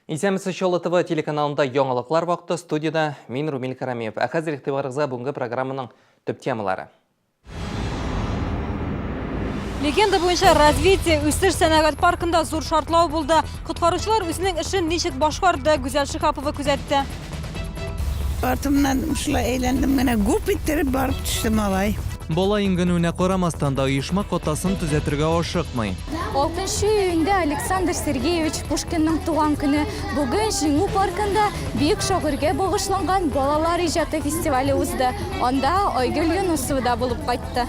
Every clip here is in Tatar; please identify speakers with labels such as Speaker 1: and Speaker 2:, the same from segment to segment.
Speaker 1: Исәнмесез, Чаллы ТВ телеканалында яңалыклар вакыты, студиядә мин Румил Карамиев. Ә хәзер игътибарыгызга бүгенге программаның төп темалары.
Speaker 2: Легенда буенча развитие үсеш сәнәгать паркында зур шартлау булды. Коткаручылар үзенең эшен ничек башкарды, Гүзәл Шиһапова күзәтте.
Speaker 3: Артымнан шулай әйләндем генә, гуп иттереп барып төште малай.
Speaker 1: Бала имгәнүенә карамастан да оешма хатасын төзәтергә ашыкмый.
Speaker 4: Алтынчы июньдә Александр Сергеевич Пушкинның туган көне. Бүген Җиңү паркында бөек шагыйрьгә багышланган балалар иҗаты фестивале узды. Анда Айгөл Юнусова да булып кайтты.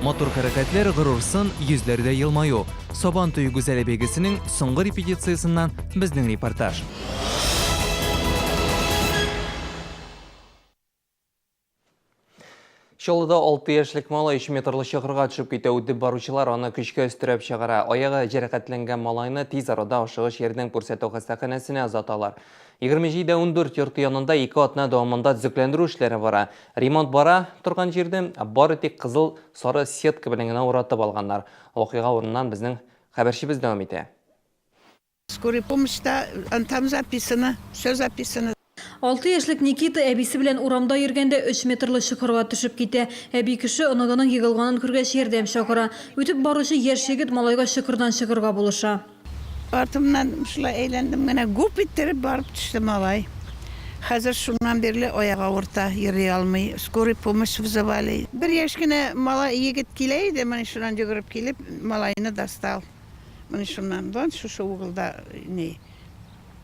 Speaker 1: Матур хәрәкәтләр, горур сын, йөзләрдә елмаю. Сабан туе гүзәле бәйгесенең соңгы репетициясеннән безнең репортаж. Чаллыда 6 яшьлек малай 3 метрлы чокырга төшеп китә. Үтеп баручылар аны көчкә өстерәп чыгара. Аягы җәрәхәтләнгән малайны тиз арада ашыгыч ярдәм күрсәтү хастаханәсенә озаталар. 27-14 йорты янында ике атна дәвамында төзекләндерү эшләре бара. Ремонт бара торган җирне бары тик кызыл сары сетка белән генә уратып алганнар. Вакыйга урыныннан безнең хәбәрчебез дәвам итә.
Speaker 3: Скорый помощьта там записано, все записано.
Speaker 2: Алты яшьлек Никита әбисе белән урамда йөргәндә өч метрлы чокырга төшеп китә. Әби кеше оныгының егылганын күргәч ярдәм чакыра. Үтеп баручы яшь егет малайга чокырдан чыгырга булыша.
Speaker 3: Артымнан шулай әйләндем генә, гуп иттереп барып төште малай. Хәзер шуннан бирле аяк авырта, йөри алмый. Скорый помощь вызывали. Бер яшь кенә малай, егет килә иде, менә шуннан йөгереп килеп, малайны достал. Менә шуннан вон шушы угылда ни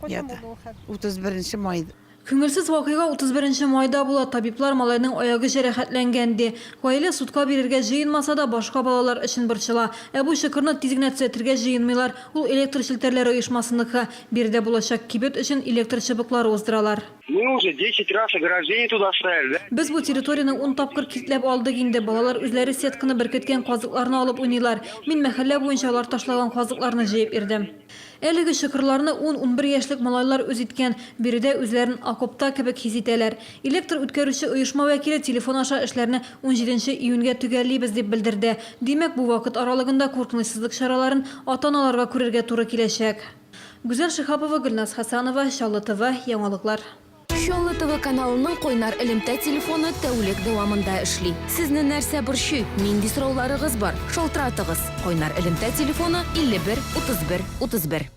Speaker 3: ята. 31 май.
Speaker 2: Күңелсез вакыйга 31 майда була, табиблар малайның аягы җәрәхәтләнгән, ди. Гаилә судка бирергә җыенмаса да, башка балалар өчен борчыла. Ә бу чокырны тиз генә төзәтергә җыенмыйлар, ул электр челтәрләре оешмасыныкы. Биредә булачак кибет өчен электр чыбыклары уздыралар.
Speaker 5: Мы уже 10 раз ограждение туда ставили, да?
Speaker 2: Без бу территорияне ун тапкыр киртләп алдык инде. Балалар үзләре сетканы беркеткән казыкларны алып уйныйлар. Мин мәхәллә буенча алар ташлаган казыкларны җыеп йөрдем. Әлеге чокырларны ун-унбер яшьлек малайлар үз иткән. Биредә үзләрен окопта кебек хис итәләр. Электр үткәрүче оешма вәкиле телефон аша эшләрне унҗиденче июньгә төгәллибез дип белдерде. Димәк, бу вакыт аралыгында куркынычсызлык чараларын ата-аналарга күрергә туры киләчәк. Гүзәл Шиһапова, Гөлназ Хәсәнова, Чаллы ТВ, яңалыклар.
Speaker 6: Чаллы ТВ каналының кайнар элемтә телефоны тәүлек дәвамында эшли. Сезне нәрсә борчый, нинди сорауларыгыз бар, шалтыратыгыз. Кайнар элемтә телефоны 51 31 31.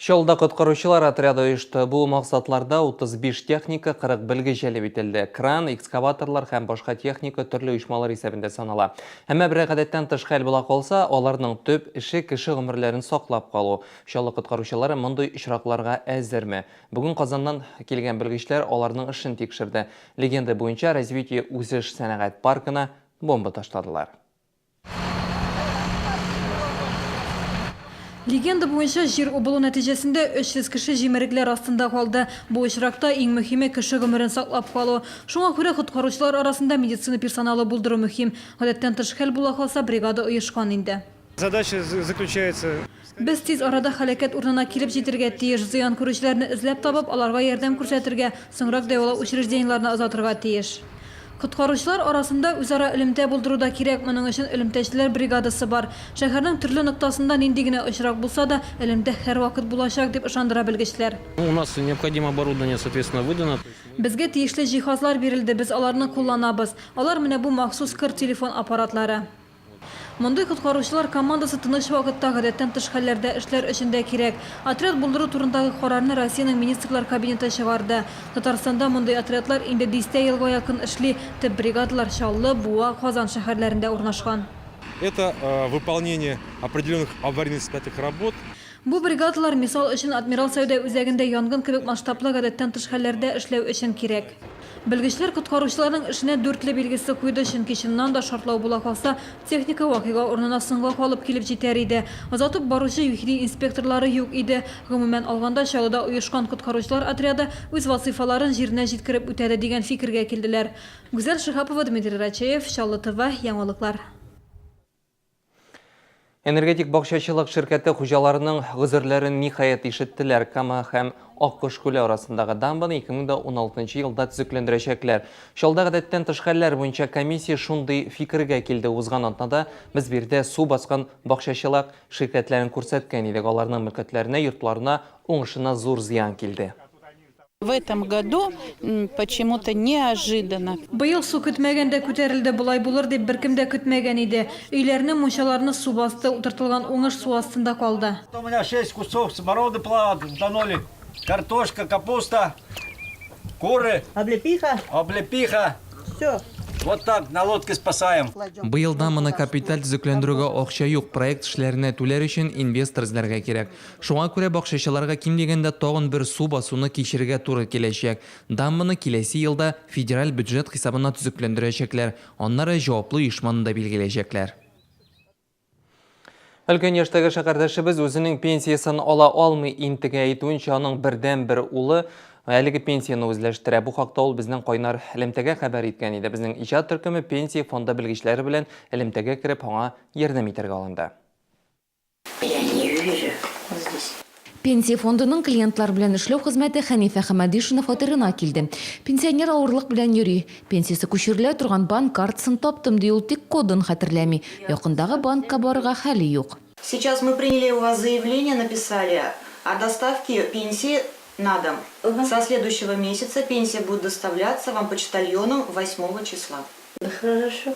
Speaker 1: Чаллыда коткаручылар отряды оешты. Бу максатларда 35 техника, 40 белгеч җәлеп ителде. Кран, экскаваторлар һәм башка техника төрле оешмалар исәбендә санала. Әмма берәр гадәттән тыш хәл була калса, аларның төп эше кеше гомерләрен саклап калу. Чаллы коткаручылары мондый очракларга әзерме? Бүген Казаннан килгән белгечләр аларның эшен тикшерде. Легенда буенча, Развитие үсеш сәнәгать паркына бомба ташладылар.
Speaker 2: Легенда буенча, җир убылу нәтиҗәсендә 300 кеше җимерекләр астында калды. Бу очракта иң мөһиме, кеше гомерен саклап калу. Шуңа күрә коткаручылар арасында медицина персоналы булдыру мөһим. Гадәттән тыш хәл була калса, бригада оешкан инде.
Speaker 7: Задача заключается.
Speaker 2: Без тиз арада һәлакәт урынына килеп җитергә тиеш, зыян күрүчеләрне эзләп табып, аларга ярдәм күрсәтергә, соңрак дәвалау учреждениеләренә озатырга тиеш. Коткаручылар арасында үзара элемтә булдыру да кирәк, моның өчен элемтәчеләр бригадасы бар. Шәһәрнең төрле ноктасында нинди генә очрак булса да, элемтә һәрвакыт булачак, дип ышандыра белгечләр.
Speaker 7: У нас необходимое оборудование, соответственно, выдано.
Speaker 2: Безгә тиешле җиһазлар бирелде, без аларны кулланабыз. Алар менә бу махсус кыр телефон аппаратлары. Мондый коткаручылар командасы тыныч вакытта, гадәттән тыш хәлләрдә эшләр өчен дә кирәк. Отряд булдыру турындагы карарны Россиянең Министрлар Кабинеты чыгарды. Татарстанда мондый отрядлар инде дистә елга якын эшли, төп бригадалар Чаллы, Буа, Казан шәһәрләрендә урнашкан.
Speaker 8: Это выполнение определенных аварийно-спасательных работ.
Speaker 2: Бу бригадалар, мисал өчен, Адмирал сәүдә үзәгендә янгын кебек масштаблы гадәттән тыш хәлләрдә эшләү өчен кирәк. Белгечләр коткаручыларның эшенә дүртле билгесе куйды, чөнки чыннан да шартлау була калса, техника вакыйга урынына соңга калып килеп җитәр иде. Озатып баручы ЮХИДИ инспекторлары юк иде. Гомумән алганда, Чаллыда оешкан коткаручылар отряды үз вазыйфаларын җиренә җиткереп үтәде дигән фикергә килделәр. Гүзәл Шиһапова, Дмитрий Рачеев, Чаллы ТВ, яңалыклар.
Speaker 1: Энергетик бакчачылык ширкәте хуҗаларының гозерләрен ниһаять ишеттеләр. Кама һәм Аккош күле арасындагы дамбаны 2016 елда төзекләндерәчәкләр. Чаллыда гадәттән тыш хәлләр буенча комиссия шундый фикергә килде. Узган атнада без биредә су баскан бакчачылык ширкәтләрен күрсәткән идек. Аларның мөлкәтләренә, йортларына, уңышына зур зыян килде.
Speaker 9: В этом году почему-то неожиданно.
Speaker 2: Быел су көтмәгәндә күтәрелде, болай булыр дип беркем дә көтмәгән иде. Өйләрне, мунчаларны су басты, утыртылган уңыш су астында калды.
Speaker 10: У меня шесть кустов смороды плавают, утонули. Картошка, капуста, куры.
Speaker 3: Облепиха.
Speaker 10: Облепиха.
Speaker 3: Все.
Speaker 10: Вот так на лодке спасаем.
Speaker 1: Быел дамбаны капиталь төзекләндерүгә акча юк, проект эшләренә түләр өчен инвестор эзләргә кирәк. Шуңа күрә бакчачыларга ким дигәндә тагын бер су басуны кичерергә туры киләчәк. Дамбаны киләсе елда федераль бюджет хисабына төзекләндерәчәкләр, аннары җаваплы оешманы да билгеләячәкләр. Өлкән яшьтәге шәһәрдәшебез үзенең пенсиясен ала алмый интегә. Әйтүенчә, аның бердәнбер улы әлеге пенсияне үзләштерә. Бу хакта ул безнең кайнар элемтәгә хәбәр иткән иде. Безнең иҗат төркеме пенсия фонды белгечләре белән элемтәгә кереп, аңа ярдәм итәргә алынды.
Speaker 11: Я не вижу вот здесь.
Speaker 6: Пенсия фондының клиентлар белән эшләү хезмәте Хәнифә Хәмәдишина фатирына килде. Пенсионер авырлык белән йөри. Пенсиясе күчерелә торган банк картасын таптым, ди ул, тик кодын хәтерләми. Якындагы банкка барырга хәле юк.
Speaker 12: Сейчас мы приняли у вас заявление, написали о доставке пенсии на дом. Со следующего месяца пенсия будет доставляться вам почтальоном восьмого числа.
Speaker 11: Хорошо.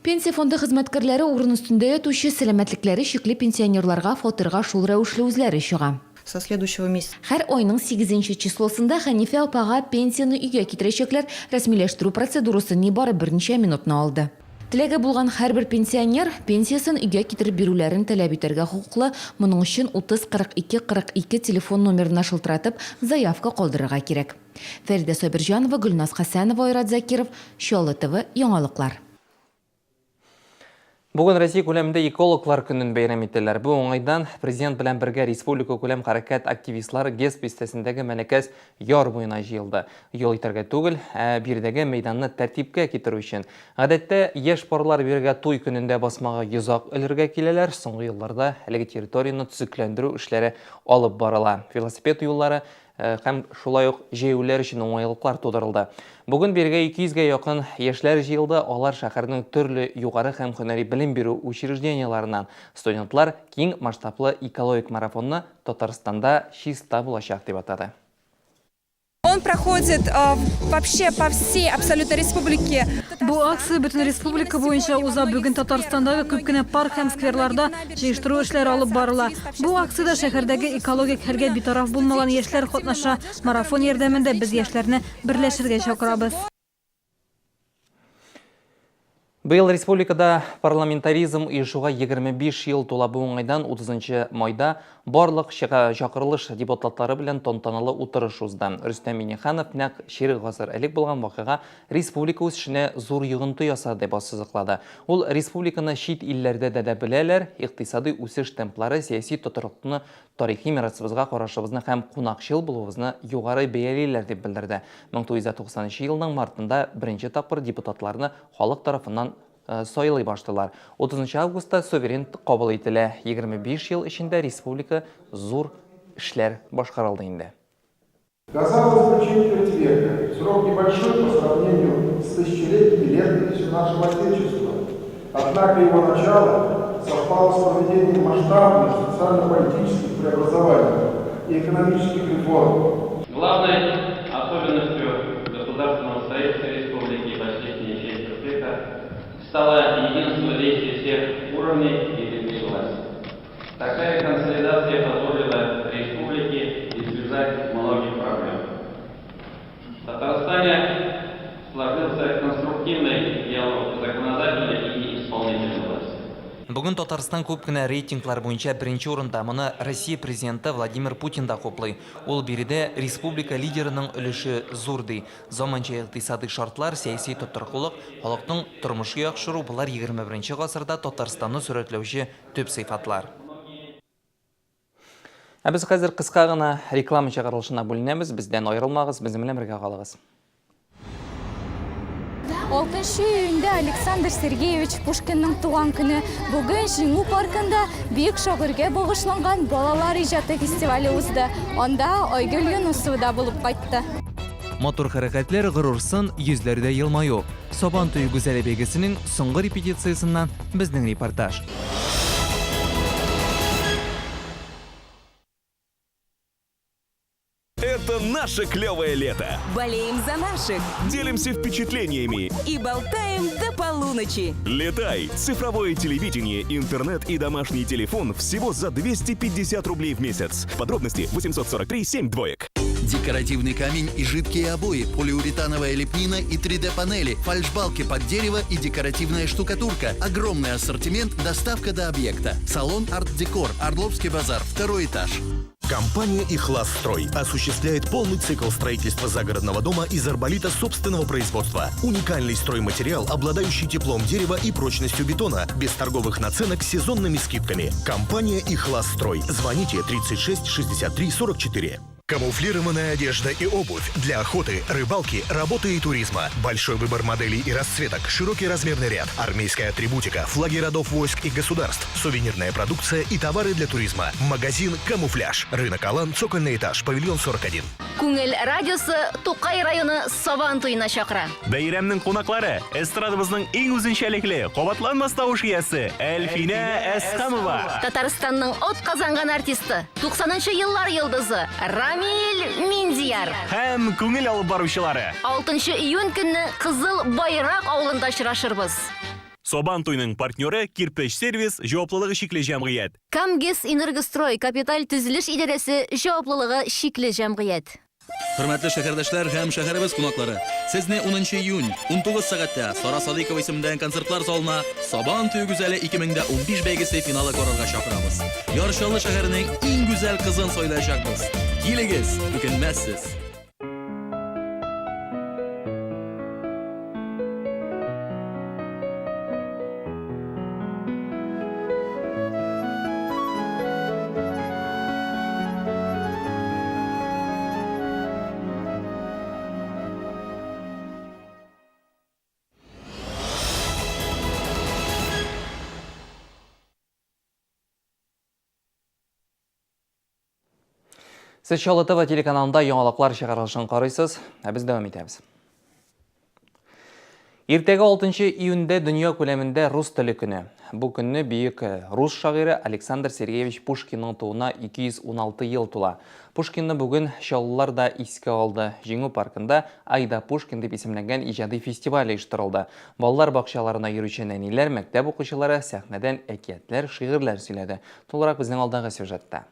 Speaker 6: Пенсия фонды хезмәткәрләре урын өстендә ятучы, сәламәтлекләре чикле пенсионерларга фатирга шул рәвешле үзләре чыга.
Speaker 12: Со следующего месяца.
Speaker 6: Һәр айның сигезенче числосында Хәнифә апага пенсияне өйгә китерәчәкләр, рәсмиләштерү процедурасы нибары берничә минутны алды. Теләге булган һәрбер пенсионер пенсиясен өйгә китереп бирүләрен таләп итәргә хокуклы, моның өчен 30 42 42 телефон номерына шылтыратып, заявка калдырырга кирәк. Фәридә Сабирҗанова, Гөлназ Хәсәнова, Айрат Закиров, Чаллы ТВ, яңалыклар.
Speaker 1: Бүген Россия күләмендә экологлар көнен бәйрәм итәләр. Бу уңайдан президент белән бергә республика күләм хәрәкәт активистлары ГЭС бистәсендәге Мәләкәс яр буена җыелды. Ял итәргә түгел, ә биредәге мәйданны тәртипкә китерү өчен. Гадәттә, яшь парлар бирегә туй көнендә басмага йозак элергә киләләр. Соңгы елларда әлеге территорияне төзекләндерү эшләре алып барыла. Велосипед юллары, Һәм шулай ук җәяүлеләр өчен уңайлыклар тудырылды. Бүген бирегә 200 гә якын яшьләр җыелды, алар шәһәрнең төрле югары һәм һөнәри белем бирү учреждениеләреннән. Студентлар киң масштаблы экологик марафонны Татарстанда чиста булачак дип атады.
Speaker 13: Он проходит вообще по всей абсолютно республике.
Speaker 2: Бу акция бөтен республика буенча уза. Бүген Татарстандагы күп кенә парк һәм скверларда җыештыру эшләре алып барыла. Бу акциядә шәһәрдәге экологик хәлгә битараф булмаган яшьләр катнаша. Марафон ярдәмендә без яшьләрне берләшергә чакырабыз.
Speaker 1: Быел республикада парламентаризм оешуга 25 ел тула. Бу уңайдан 30 майда барлык чакырылыш депутатлары белән тантаналы утырыш узды. Рөстәм Миңнеханов нәкъ чирек гасыр элек булган вакыйга республика үсешенә зур йогынты ясады дип ассызыклады. Ул республиканы чит илләрдә дә дә беләләр, икътисадый үсеш темплары сәяси тотрыклыкны, тарихи мирасыбызга карашыбызны һәм кунакчыл булуыбызны югары бәялиләр дип белдерде. 1990 елның мартында беренче тапкыр депутатларны халык тарафыннан сайлый башлыйлар. 30 августта суверен кабул ителә. 25 ел эчендә республика зур эшләр башкарылды инде.
Speaker 14: Казалось бы, четверть века, срок небольшой по сравнению с тысячелетней летописью нашего Отечества. Однако его начало совпало с проведением масштабных социально-политических преобразований и экономических реформ.
Speaker 15: Главной особенностью государственного строительства республики последние четверть века стало единство действий всех уровней и ветвей власти. Такая консолидация позволила республике избежать многих проблем. В Татарстане сложился конструктивный диалог законодательной и исполнительной власти.
Speaker 1: Бүген Татарстан күп кенә рейтинглар буенча беренче урында. Моны Россия Президенты Владимир Путин да хуплый. Ул биредә республика лидерының өлеше зур ди. Заманча икътисадый шартлар, сәяси тотрыклылык, халыкның тормышы яхшыру, болар 21 гасырда Татарстанны сурәтләүче төп сыйфатлар. Ә без хәзер кыска гына реклама чыгарылышына бүленәбез. Бездән аерылмагыз, безнең белән бергә калыгыз.
Speaker 4: 6 июньдә Александр Сергеевич Пушкинның туган көне. Бүген Җиңү паркында бөек шагыйрьгә багышланган балалар иҗаты фестивале узды. Анда Айгөл Юнусова да булып кайтты.
Speaker 1: Матур хәрәкәтләр, горур сын, йөзләрдә елмаю. Сабан туе гүзәле бәйгесенең соңгы репетициясеннән безнең репортаж.
Speaker 16: Это наше клевое лето.
Speaker 17: Болеем за наших.
Speaker 16: Делимся впечатлениями.
Speaker 17: И болтаем до полуночи.
Speaker 16: Летай! Цифровое телевидение, интернет и домашний телефон всего за 250 рублей в месяц. Подробности 843 7 двоек.
Speaker 18: Декоративный камень и жидкие обои, полиуретановая лепнина и 3D-панели, фальшбалки под дерево и декоративная штукатурка. Огромный ассортимент, доставка до объекта. Салон «Арт-Декор», Орловский базар, второй этаж.
Speaker 19: Компания «Ихласстрой» осуществляет полный цикл строительства загородного дома из арболита собственного производства. Уникальный стройматериал, обладающий теплом дерева и прочностью бетона, без торговых наценок с сезонными скидками. Компания «Ихласстрой». Звоните 36 63 44. Камуфлированная одежда и обувь для охоты, рыбалки, работы и туризма. Большой выбор моделей и расцветок, широкий размерный ряд, армейская атрибутика, флаги родов войск и государств, сувенирная продукция и товары для туризма. Магазин «Камуфляж». Рынок Алан, цокольный этаж, павильон 41.
Speaker 20: Күңел радиосы Тукай районы Сабан туена чакыра.
Speaker 21: Бәйрәмнең кунаклары эстрадабызның иң үзенчәлекле, кабатланмас тавыш иясе Әлфинә Әсхамова.
Speaker 20: Татарстанның атказанган артисты, 90 нчы еллар йолдызы Рамил Миндияр.
Speaker 21: Һәм күңел алып баручылары.
Speaker 20: 6 июнь көнне Кызыл Байрак авылында очрашырбыз.
Speaker 21: Сабан туйның партнеры Кирпеч сервис җаваплылыгы чикле җәмгыять.
Speaker 20: Камгэс Энергострой капиталь төзелеш идарәсе җаваплылыгы чикле җәмгыять.
Speaker 22: Хөрмәтле шәһәрдәшләр һәм шәһәребез кунаклары, сезне 10 нчы июнь, 19 сәгатьтә Сара Садыйкова исемендәге концертлар залына Сабан туе гүзәле 2015 бәйгесе финалы карарга чакырабыз. Яр Чаллы шәһәренең иң гүзәл кызын сайлаячакбыз. Килегез, үкенмәссез!
Speaker 1: Сез Чаллы ТВ телеканалында яңалыклар чыгарылышын карыйсыз, ә без дәвам итәбез. Иртәгә 6 июньдә дөнья күләмендә рус теле көне. Бу көнне бөек э, рус шагыйре Александр Сергеевич Пушкинның тууына 216 ел тула. Пушкинны бүген Чаллылар да искә алды. Җиңү паркында Айда Пушкин дип исемләнгән иҗади фестиваль оештырылды. Балалар бакчаларына йөрүче нәниләр, мәктәп укучылары сәхнәдән әкиятләр, шигырьләр сөйләде. Тулырак безнең алдагы сюжетта.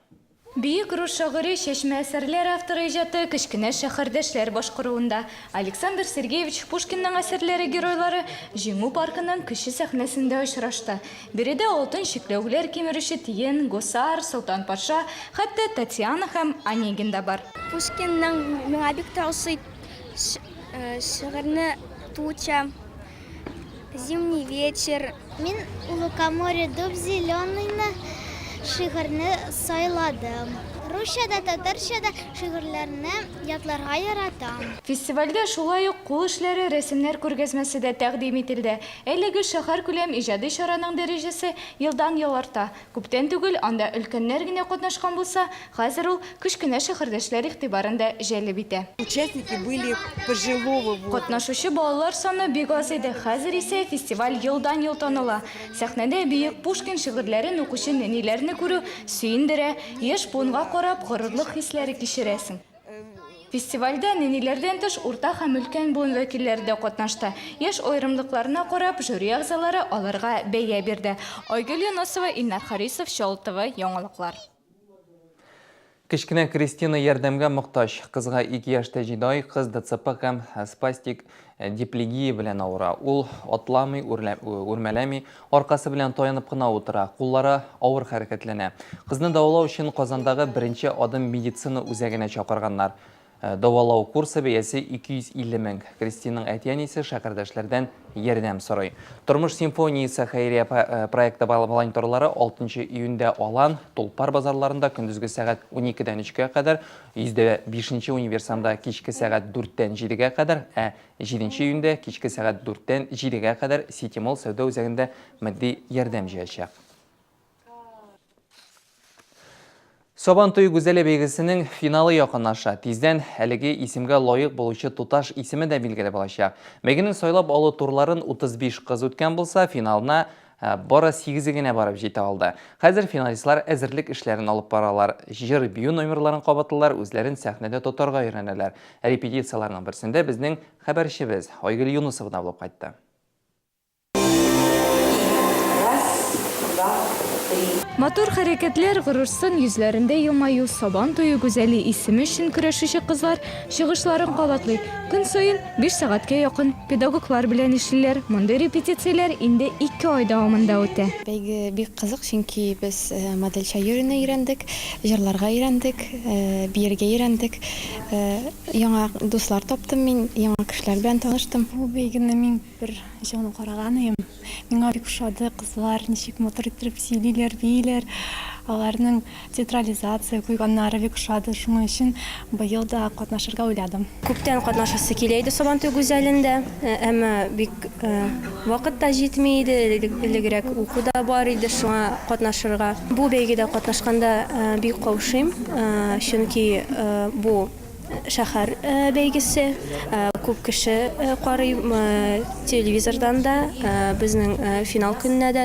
Speaker 4: Бөек рус шагыйре, чәчмә әсәрләр авторы иҗаты кечкенә шәһәрдәшләр башкаруында. Александр Сергеевич Пушкинның әсәрләре геройлары Җиңү паркының кече сәхнәсендә очрашты. Биредә алтын чикләүләр кимерүче Тиен, Гусар, Солтан патша, хәтта Татьяна һәм Онегин да бар.
Speaker 23: Пушкинның миңа бик тә ошый шигырьне Туча, Зимний вечер.
Speaker 24: Мин У лукоморья дуб зеленыйны шигырьне сайладым. Русча да, татарча да шигырьләрне ятларга яратам.
Speaker 4: Фестивальдә шулай ук кул эшләре, рәсемнәр күргәзмәсе дә тәкъдим ителде. Әлеге шәһәркүләм иҗади чараның дәрәҗәсе елдан-ел арта. Күптән түгел анда өлкәннәр генә катнашкан булса, хәзер ул кечкенә шәһәрдәшләр игътибарын да җәлеп итә.
Speaker 25: Участники были пожилого возраста.
Speaker 4: Катнашучы балалар саны бик аз иде, хәзер исә фестиваль елдан-ел таныла. Сәхнәдә бөек Пушкин шигырьләрен укучы нәниләрне күрү сөендерә, яшь буынга карап горурлык хисләре кичерәсең. Фестивальдә нәниләрдән тыш урта һәм өлкән буын вәкилләре дә катнашты. Яшь аерымлыкларына карап, жюри әгъзалары аларга бәя бирде. Айгөл Юнысова, Илнар Харисов, Чаллы ТВ, яңалыклар.
Speaker 1: Кечкенә Кристина ярдәмгә мохтаҗ. Кызга 2 яшьтә 7 ай, кыз ДЦП һәм спастик диплегия белән авыра. Ул атламый, үрмәләми, аркасы белән таянып кына утыра, куллары авыр хәрәкәтләнә. Кызны дәвалау өчен Казандагы Беренче адым медицина үзәгенә чакырганнар. Дәвалау курсы бәясе 250 мең. Кристинаның әти-әнисе шәһәрдәшләрдән ярдәм сорый. Тормыш симфониясе хәйрия проекты волонтерлары 6 июньдә Алан, Тулпар базарларында көндезге сәгать 12-дән 3-кә кадәр, 105 нче универсамда кичке сәгать 4-тән 7-гә кадәр, ә 7 июньдә кичке сәгать 4-тән 7-гә кадәр Сити Молл сәүдә үзәгендә матди ярдәм җыячак. Сабан туе гүзәле бәйгесенең финалы якынлаша. Тиздән әлеге исемгә лаек булучы туташ исеме дә билгеле булачак. Бәйгенең сайлап алу турларын 35 кыз үткән булса, финалына э, бары 8-е генә барып җитә алды. Хәзер финалистлар әзерлек эшләрен алып баралар. Җыр, бию номерларын кабатлыйлар, үзләрен сәхнәдә тотарга өйрәнәләр. Репетицияләрнең берсендә безнең хәбәрчебез Айгөл Юнысова да булып кайтты.
Speaker 4: Матур хәрәкәтләр, горур сын, йөзләрендә елмаю, Сабан туе гүзәле исеме өчен көрәшүче кызлар чыгышларын кабатлый. Көн саен биш сәгатькә якын педагоглар белән эшлиләр. Мондый репетицияләр инде ике ай дәвамында үтә.
Speaker 3: Бәйге бик кызык, чөнки без модельчә йөрүне өйрәндек, җырларга өйрәндек, биергә өйрәндек. Яңа дуслар таптым мин, яңа кешеләр белән таныштым.
Speaker 5: Бу бәйгене мин Бер җылны караган идем. Миңа бик ошады, кызлар ничек матур иттереп сөйлиләр, бииләр. Аларның театрализация куйганнары бик ошады. Шуның өчен быел да катнашырга уйладым.
Speaker 7: Күптән катнашасы килә иде Сабантуй гүзәлендә, әмма бик вакыт та җитми иде, элегрәк уку да бар иде, шуңа катнашырга. Бу бәйгедә катнашканда бик каушыйм, чөнки бу Шәһәр бәйгесе, күп кеше карый, телевизордан да, безнең финал көненә дә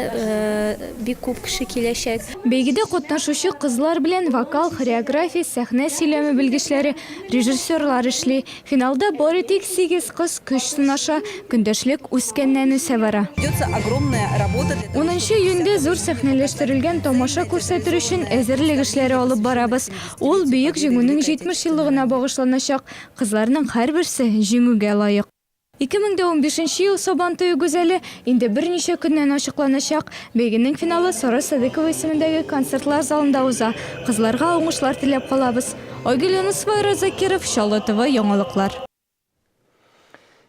Speaker 7: бик күп кеше киләчәк.
Speaker 4: Бәйгедә катнашучы кызлар белән вокал, хореография, сәхнә сөйләме белгечләре, режиссерлар эшли. Финалда бары тик сигез кыз көч сынаша, көндәшлек үскәннән-үсә бара. Унынчы июньдә зур сәхнәләштерелгән тамаша күрсәтер өчен әзерлек эшләре алып барабыз. Ул Бөек Җиңүнең 70 еллыгына багышланачак. Кызларның һәрберсе җиңүгә лаек. 2015 нче ел Сабан туе гүзәле инде берничә көннән ачыкланачак. Бәйгенең финалы Сара Садыйкова исемендәге концертлар залында уза. Кызларга уңышлар теләп калабыз. Айгөл Юнысова, Айрат Закиров, Чаллы ТВ, яңалыклар.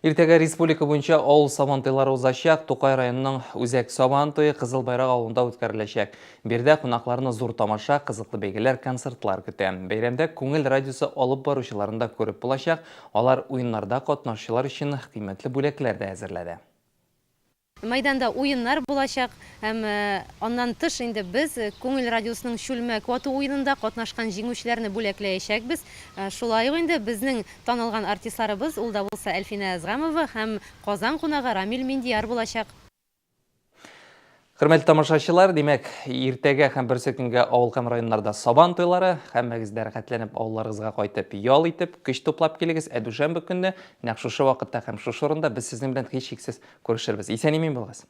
Speaker 1: Иртәгә республика буенча авыл сабантуйлары узачак. Тукай районының үзәк сабан туе Кызыл Байрак авылында үткәреләчәк. Биредә кунакларны зур тамаша, кызыклы бәйгеләр, концертлар көтә. Бәйрәмдә Күңел радиосы алып баручыларын да күреп булачак. Алар уеннарда катнашучылар өчен кыйммәтле бүләкләр дә әзерләде.
Speaker 8: Мәйданда уеннар булачак һәм аннан тыш инде без Күңел радиосының чүлмәк вату уенында катнашкан җиңүчеләрне бүләкләячәкбез. Шулай ук инде безнең танылган артистларыбыз, ул да булса Әлфинә Әзгамова һәм Казан кунагы Рамил Миндияр булачак.
Speaker 1: Хөрмәтле тамашачылар, димәк, иртәгә һәм берсе көнгә авыл һәм районнарда Сабан туйлары, һәммәгез дә рәхәтләнеп авылларыгызга кайтып, ял итеп, көч туплап килегез. Ә дүшәмбе көнне нәкъ шушы вакытта һәм шушы урында без сезнең белән һичшиксез Күрешербез. Исән-имин булыгыз.